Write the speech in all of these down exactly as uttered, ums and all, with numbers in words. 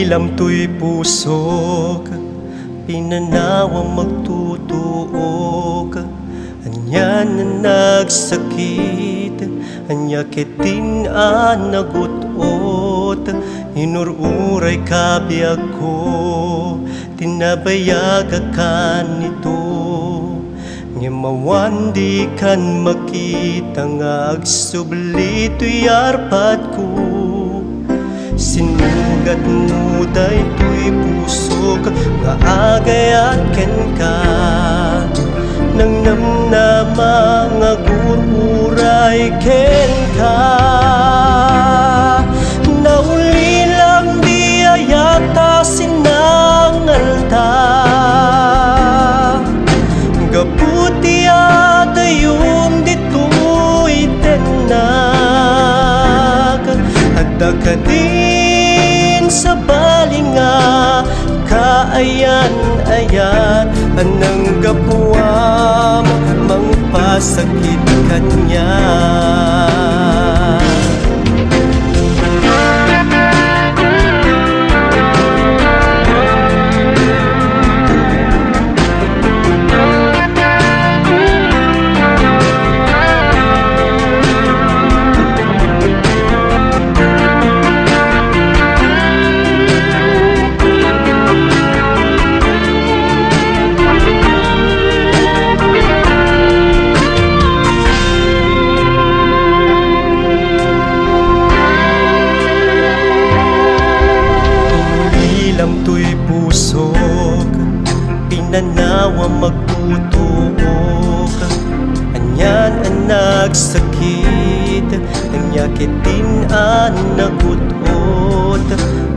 Lamtoy pusok, pinanawam magtutuok. Anian a nagsakit, ania ketdin a nagut-ot, inur-uray kabiagko, tinabayagakan nito. Ngem awan dikan makita nga agsubli toy arpadko. Sinugatmo daytoy pusok nga agayat kenka. Nangnamnama nga agur-uray kenka. Naulilam di ayat a sinangalta. Gapu ti adayom ditoy tennak, adda kadin sabali nga kaayan-ayat a nanggapuam mangpasakit kaniak. Inulilam toy pusok, pinanawam magtutuok. Anian a nagsakit, ania ketdin a nagut-ot,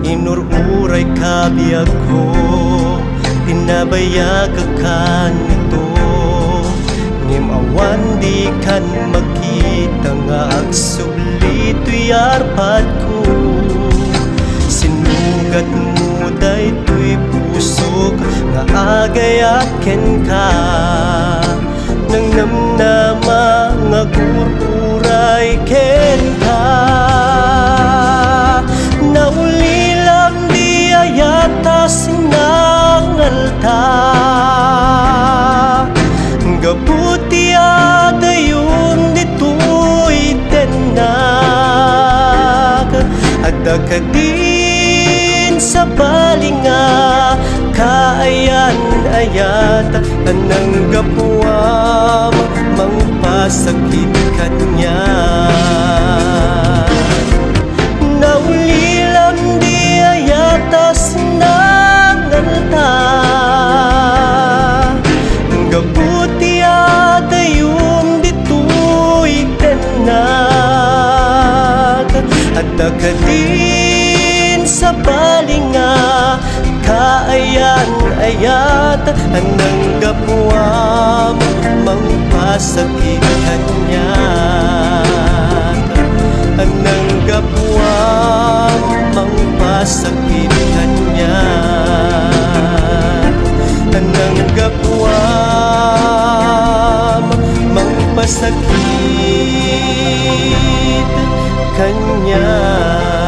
inur-uray kabiagko, tinabayagakan nito. Ngem awan dikan makita nga agsubli toy arpadko. Sinugatmo daytoy pusok nga agayat kenka. Nangnamnama nga agur-uray kenka. Naulilam di ayat a sinangalta. Gapu ti adayom ditoy tennak, adda kadin sabali nga kaayan-ayat a nanggapuam mangpasakit kaniak. Naulilam di ayat a sinangalta. Gapu ti adayom ditoy tennak, adda kadin sabali nga kaayan-ayat a nanggapuam mangpasakit kaniak. A nanggapuam mangpasakit kaniak. A nanggapuam mangpasakit kaniak.